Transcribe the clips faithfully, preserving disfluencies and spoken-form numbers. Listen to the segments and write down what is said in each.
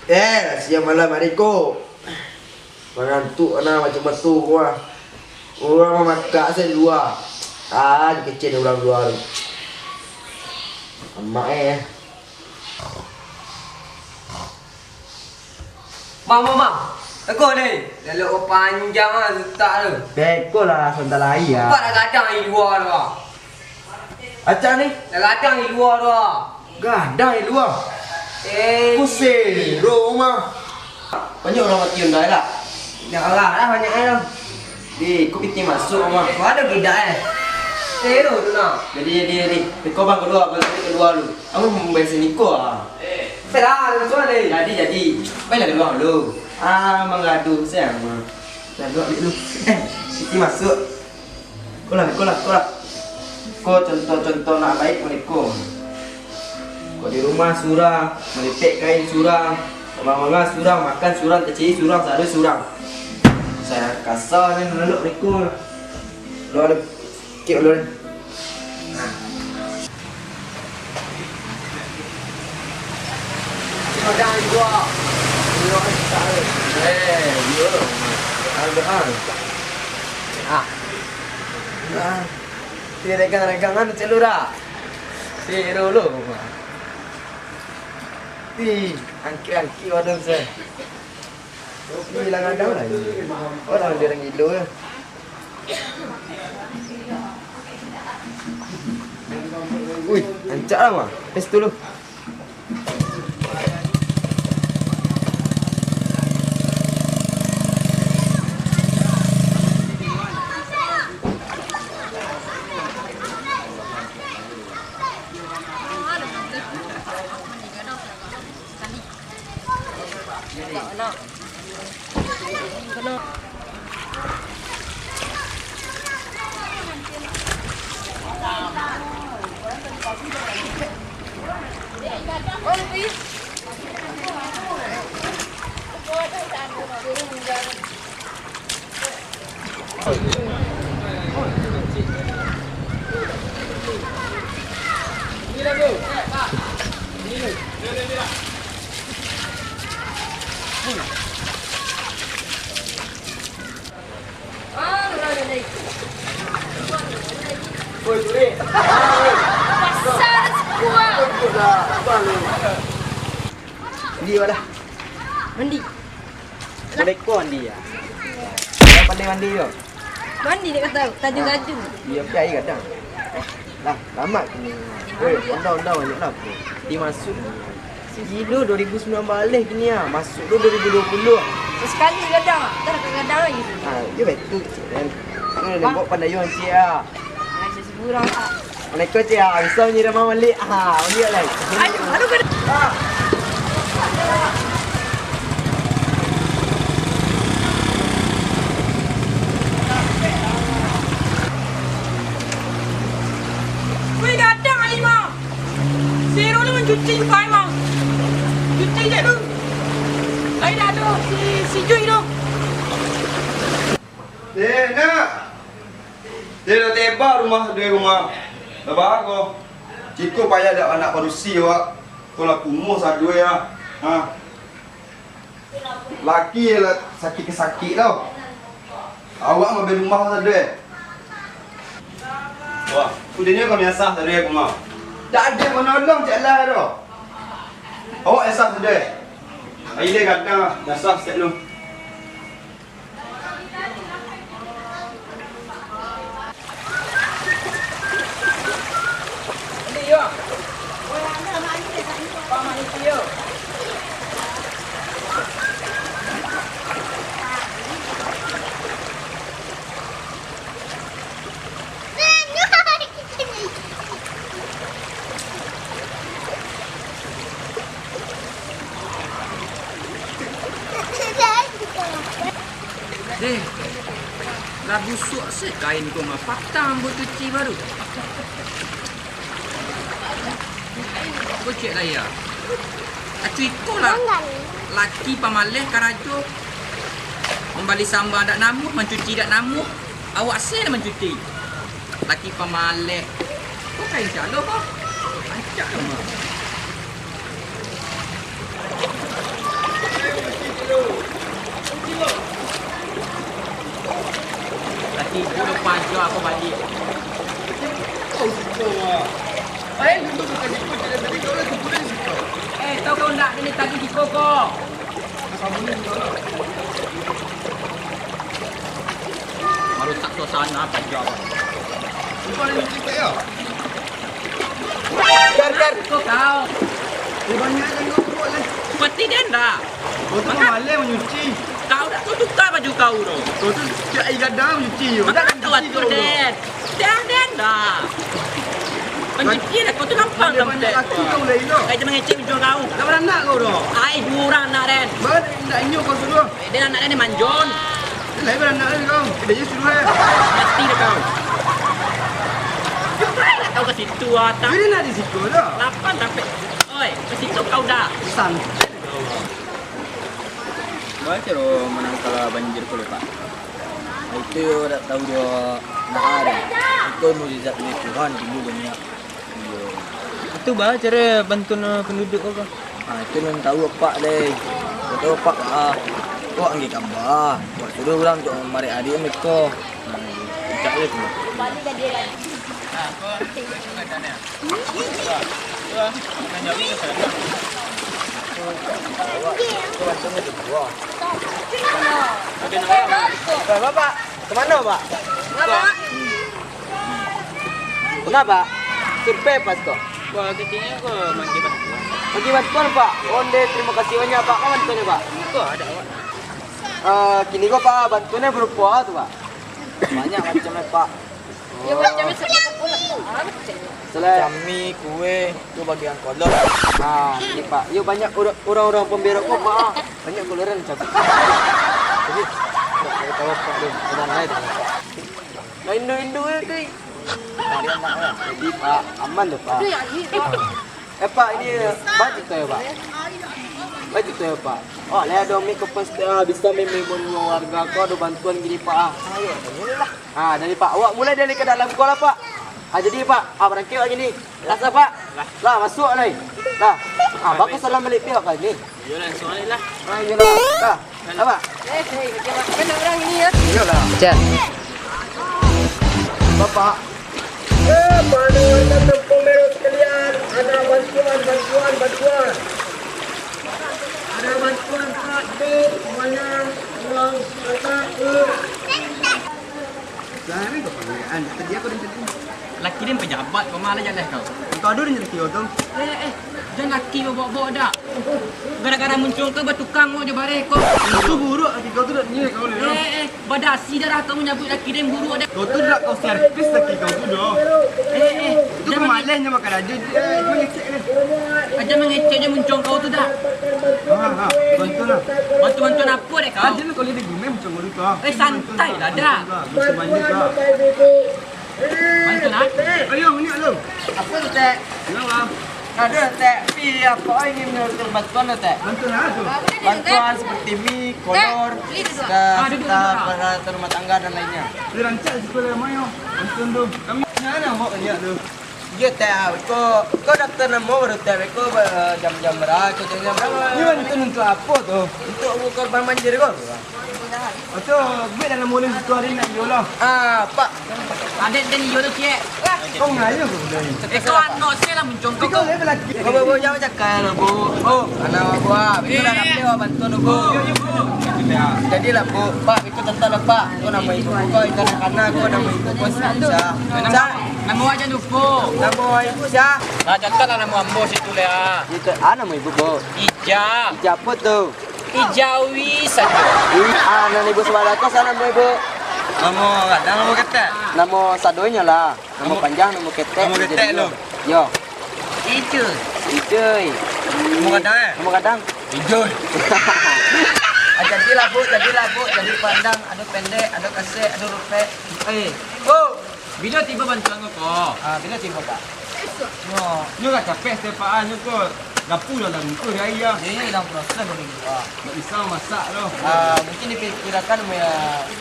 Eh, siang malam hari ko. Mangantuak nah macam tu ko ah. Urang mamakak se lua. Ah, dikecek urang lua tu. Amak eh. Bang, bang, bang. Tengok ni. Lalok panjang ah letak tu. Beko lah, santai lai ah. Nampak dah gadang di lua tu ah. Acah ni? Dah gadang di lua tu ah. Gadang di lua. Eh. Pusing, rumah. Banyak urang mati undai lah. Dah lah, dah banyak eh tu. Di, ko pitih masuak rumah. Kau ada gidak eh? Seru tu nah. Jadi, jadi, jadi. Tiko bang kalua, bang kalua lu. Aku mambayar siko ah. Salah, langsung ada. Jadi, jadi. Baiklah kalua lu. Ah, manggaduah se mah. Lalu ambil lu. Eh, pitih masuak. Ko lah, ko lah, ko lah. Ko contoh-contoh nak baik ko niko. Ko di rumah surang, malipek kain surang, manga-manga surang, makan surang, tacai surang, sado surang. Saya kasar ni lalok niko. Lu ada kek lu ni. Ada jua. Eh, yo. Ada ah. Ah. Ah. Ti regang-regangan celu dah. Ti dulu. Ti angki-angki wadon se. Bilang ada lah. Orang dia orang gilo ya. Ui, rancak lah mah. Tes dulu. Pasar sebuah. Mandi awak lah. Mandi. Boleh ko mandi ya. Pandai mandi yo. Mandi dek kata tajun-tajun. Iyo, pai aia gadang. Lah, lamak kini. Weh, ondau-ondau banyak lah. Dimasuak. Gilo, dua ribu sambilan baleh kini ah. Masuak tu dua ribu dua puluh. Sakali gadang ah. Ntar ka gadang lagi. Ah, iyo betul cik kan. Tu lembok pandai yo cik ah. Ai, seseburang ah. Assalamualaikum cik ah. Bisa menyirama balik. Ah, balik lah. Aduh, aduh, aduh. Ah. Weh, gadang ai mah. Si Rul ni mancuci juo ai mah. Cuci je tu. Ai dah tu si, si Jui tu. Eh, nak. Dia dah tebak rumah, dia rumah. Dah bah ko. Ciko payah dak anak padusi awak. Ko lah kumuah sadoi ah. Ha. Laki lah sakik-sakik tau. Awak mambali rumah sado eh. Wah, udahnyo kami asah sado eh, Kuma. Dak ado manolong cak lah tu. Awak asah sado eh. Ai le gadang, asah sek lu. Deh, lah busuak se kain ko mah, patang buek cuci baru. Ko cek lah ya. Acu iko lah. Laki pamaleh karajo. Mambali samba dak namuah, mancuci dak namuah. Awak se lah mancuci. Laki pamaleh. Ko kain calo ko? Rancak lah mah. Tadi di koko. Marusak suasana paja. Lupa ni cek yo. Kar, kar. Kau kau. Dia banyak je kau buat lah. Peti dia ndak. Kau tu malam manyuci. Kau dah kau tukar baju kau tu. Kau tu cak air gadang manyuci yo. Dah kan kau atur den. Jangan, dah. Pancuci dah, kau tu gampang. Dia banyak laki kau lah, Ilo. Kayak dia mengecek ujung kau. Dah baranak kau dah? Ai, dua orang anak den. Bar, indak inyo kau suruh. Eh, dia anak den ni manjon. Dia lah baranak lah kau. Dia je suruh, eh. Mati dah kau. Cuba lah kau ke situ, ah, tak. Jadi nak di situ dah. Lapan sampai. Oi, ke situ kau dah. Santai kau. Baa caro manangkal banjir ko lai, Pak? Itu yo dak tahu jo nah ado. Iko mukjizat dari Tuhan dulu banyak. Iyo. Itu baa caro bantuan penduduk ko, Pak? Ah, itu nan tahu Apak lai. Kok tahu Apak, ah, Apak angge gambar. Apak suruh urang untuak mamarek adik mereka. Nah, cak lai tu. Bapak, ke mano, Pak? Kenapa? Survei pas ko? Wah, kecilnya ko manggi bantuan. Manggi bantuan, Pak. Onde, terima kasih banyak, Pak. Apa bantuannya, Pak? Ko ada, Pak. Eh, kini ko, Pak, bantuannya berupa apa tu, Pak? Banyak macamnya, Pak. Iyo, macamnya. Selain cami, kue, tu bagian kolor. Nah, ini, Pak. Yo, banyak ura-, urang-urang pamberok ko, Pak. Banyak koloran, cami. Jadi, tak tahu, Pak, tu. Udah naik, Pak. Nah, indu-indu tu. Nah, dia nak, ya. Jadi, Pak, aman tu, Pak. Eh, Pak, ini baju tu ya, Pak. Baju tu ya, Pak. Oh, lah ada mik ke pesta, ah, bisa memimpin warga ko, ada bantuan gini, Pak, ah. Ayo, inilah. Ah, dari Pak, awak mulai dari ke dalam ko lah, Pak. Ah, jadi, Pak, ah, barangkek awak gini. Lah, sah, Pak. Lah, masuk lah. Lah. Ah, bagus salam balik pihak kali ni. Iyolah, langsung balik lah. Ah, iyolah. Lah. Apa? Eh, eh, bagaimana orang ini ya? Iyolah. Cek. Bapak. Eh, para warga Kampung Merah sekalian, ada bantuan, bantuan, bantuan. Ada bantuan, Pak, di mana uang, Pak, eh. Jangan kau panggilan. Tadi aku dah cakap. Laki den pejabat, kau malah jaleh kau. Kau ada dah laki kau tu. Eh, eh, jan laki kau bawa-bawa dah. Gara-gara muncuang kau batukang kau jo bareh kau. Itu buruk laki kau tu dah ni kau ni. Eh, eh, badasi darah kau manyabuik laki den buruk dah. Kau tu dah kau servis laki kau tu dah. Eh, eh, itu jan kau mangecek. Malehnya makan aja dia. Itu mangecek dia. Aja mangecek je muncuang kau tu dah. Ha, ha, bantu lah. Bantu-bantu apa dek kau? Aja lah kau lihat di gumeh muncuang kau tu. Eh, santai lah dah. Bantu lah. Bantu nak? Ayo, ni lu. Apa tu, Tek? Kenapa? Ada, Tek. Pi, apa ini menurut bantuan tu, Tek? Bantu nak tu? Bantuan seperti mi, kolor, serta, serta peralatan rumah tangga dan lainnya. Dia rancak sekolah mayo. Bantuan tu. Kami mana awak banyak tu? Iyo, Tek, ah, ko, ko daftar namo baru, Tek, ko, eh, jam-jam bara, ko jam-jam bara. Iyo, untuak, untuak apo tu? Untuak korban banjir ko. Ato, duit dalam mulut situ hari nak iyo lah. Ah, Pak. Adet dan iyo tu, cek. Ko ngayo ko budak ni. Eh, ko anak saya lah mencongkok. Ko lagi lagi. Ko, ko, ko, jangan cakap lah, Bu. Oh, anak buah. Itu dah dapat awak bantuan tu, Bu. Jadilah, Bu. Pak, itu tentang lah, Pak. Ko namo ibu ko, itu anak-anak ko namo ibu ko, Sa. Sa. Namo aja lupo. Namo ibu sia? Nah, cakaplah namo ambo situ, Lea. Itu, ah, namo ibu, Bu? Ija. Ija apo tu? Ijawi sajo. Ih, ah, nan ibu sabalah ko, sia namo ibu? Namo gadang, namo ketek? Namo sadonyo lah. Namo panjang, namo ketek, namo ketek lo. Yo. Ijoi. Ijoi. Namo gadang, eh? Namo gadang? Ijoi. Ah, jadilah, Bu, jadilah, Bu. Jadi pandang, ado pendek, ado kasek, ado rupek. Eh, Bu. Bilo tibo bantuan ko, ko? Ah, bilo tibo, Pak? Nyo. Nyo lah capek setiap Pak, ah, nyo ko. Gapu lah, lah bungkus dari ayah. Iyo, iyo, ilang proses dari luar. Tak bisa masak tu. Ah, mungkin dipikirakan, ya,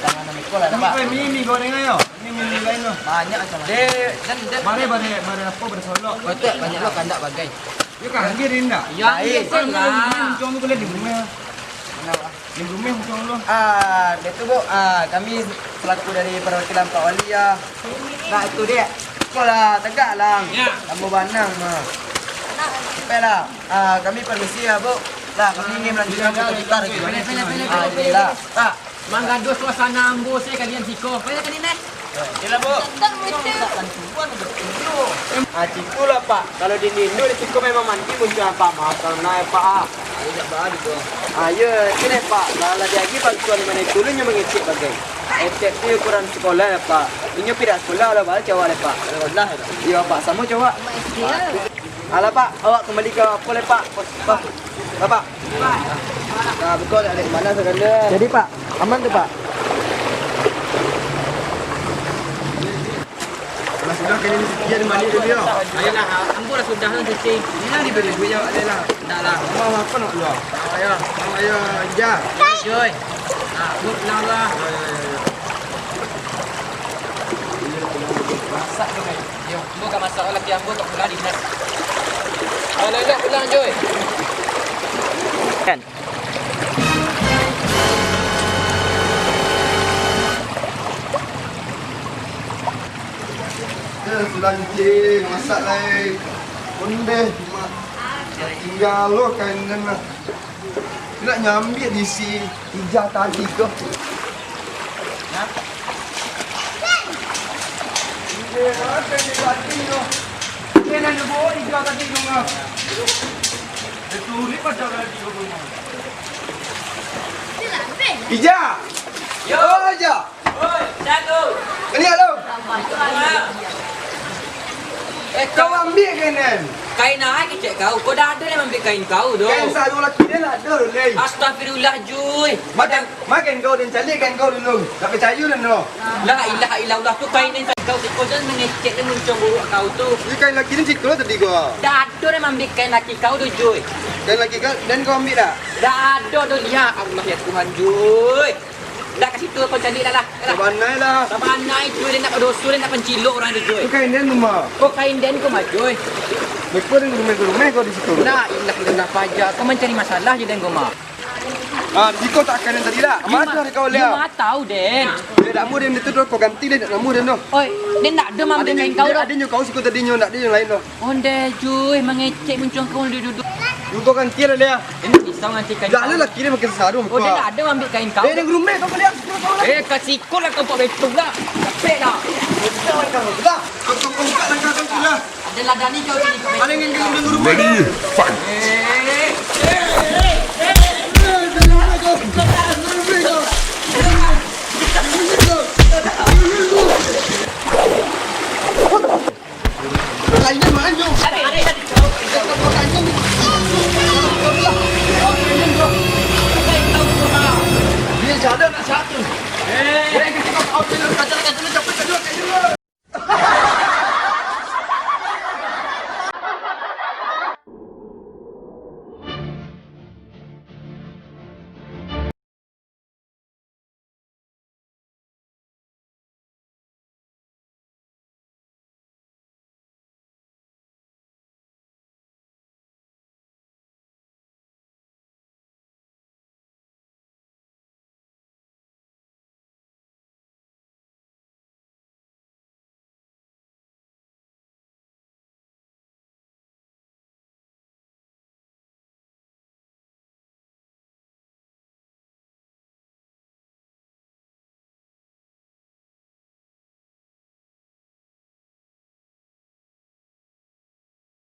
tangan iko lah, Pak. Ini mi, mi goreng ayo. Ini mi, mi lain tu. Banyak macam mana? Dek, dan, dan. Bare, bare, bare apo, bare solok. Betul, banyak lo kandak bagai. Yo kan, dia indak. Ya, iya, Baik. Kalau lah. Ini muncung tu boleh di rumah. Kenapa? Di rumah muncung tu. Ah, dia tu, Bu. Ah, kami selaku dari perwakilan Pak Wali ya. Nah, itu dia. Sekolah tegak lah. Ya. Tambah banang mah. Sampai lah. Ah, kami permisi ya, Bu. Lah, kami ingin melanjutkan cerita kita lagi. Ah, iyolah. Pak, manggado suasana ambo se kalian siko. Payah kali neh. Iyolah, Bu. Ah, citulah, Pak. Kalau di Indo di siko memang mandi muncuang, Pak. Maaf, kalau nak, ya, Pak, ah. Ah, iyo, itu deh, Pak. Lah, lah diagi bantuan mano itu, lu nyo mangecek bagai. Etek tu ukuran sekolah, ya, Pak. Inyo piriak sekolah lah, Pak, cowok, ya, Pak. Sekolah, ya, Pak. Iyo, Pak, samo cowok. Alah, Pak, awak kembali ka apo lai, Pak? Pak, Bapak. Nah, betul, ada di mana segala. Jadi, Pak, aman tu, Pak? Lah sudah, kini ni sekian mandi dulu, yo. Ayolah, ambo lah sudah tu cuci. Ini lah diberi duit, yo, ada lah. Ndak lah. Mau apa nak dulu? Ayo, ayo, Ija. Joy. Nah, ambo pulang lah. Ayo, ayo, ayo. Masak tu, Mai. Yo, ambo ka masak, laki ambo tak pulang dinas. Alah, alah, pulang, Joy. Kan? Eh, sudah nyicing, masak lai. Ondeh, mak. Tingga lo kain den lah. Nak nyambiak di si Ija tadi tu. Ija, ada di tadi tu. Dia nak nyebut Ija tadi tu, ngah. Dia tulis macam tadi tu, ngah. Ija! Yo. Oh, Ija! Oi, Ija tu. Ini, Along. Eh, kau ambiak kain den. Kain ai kecek kau. Kau dah ada yang ambil kain kau tu. Kain sarung laki den lah ada tu, Lei. Astagfirullah, Juy. Makan, makan kau den calik kain kau dulu. Tak percaya den tu. La ilaha illallah tu kain den kau siko jan mangecek den muncuang buruak kau tu. Ini kain laki den siko tadi kau. Dah ada yang ambil kain laki kau tu, Juy. Kain laki kau, den kau ambil dah? Dah ada tu, lihat. Allah ya Tuhan, Juy. Dah ka situ kau caliak dah lah. Sabanai lah. Sabanai tu, dia nak badoso, dia nak pancilok urang tu, Joy. Tu kain den rumah. Kau kain den kau mah, Joy. Beko den rumah-rumah kau di situ. La ilaha illallah paja. Kau mancari masalah je den kau mah. Ah, di siko tak kain den tadi lah. Mano kau lihat? Yo, ma tahu den. Dia tak mau den itu tu, kau ganti den, tak mau den tu. Oi, den tak ada mambiak kain kau tu. Ada nyo kau siko tadi nyo, tak ada yang lain tu. Ondeh, Juy, mangecek muncuang kau duduak. Duduak ganti lah dia. Ini pisau nganti kain. Dah lah, kini makin saru. Oh, dia tak ada mambiak kain kau. Eh, den rumah kau lihat. Eh, ka siko lah kau buek betul lah. Capek dah. Kau buka langkah kau tu lah. Ada lah Dani kau sini. Ada yang rumah. Ready, fight. Eh,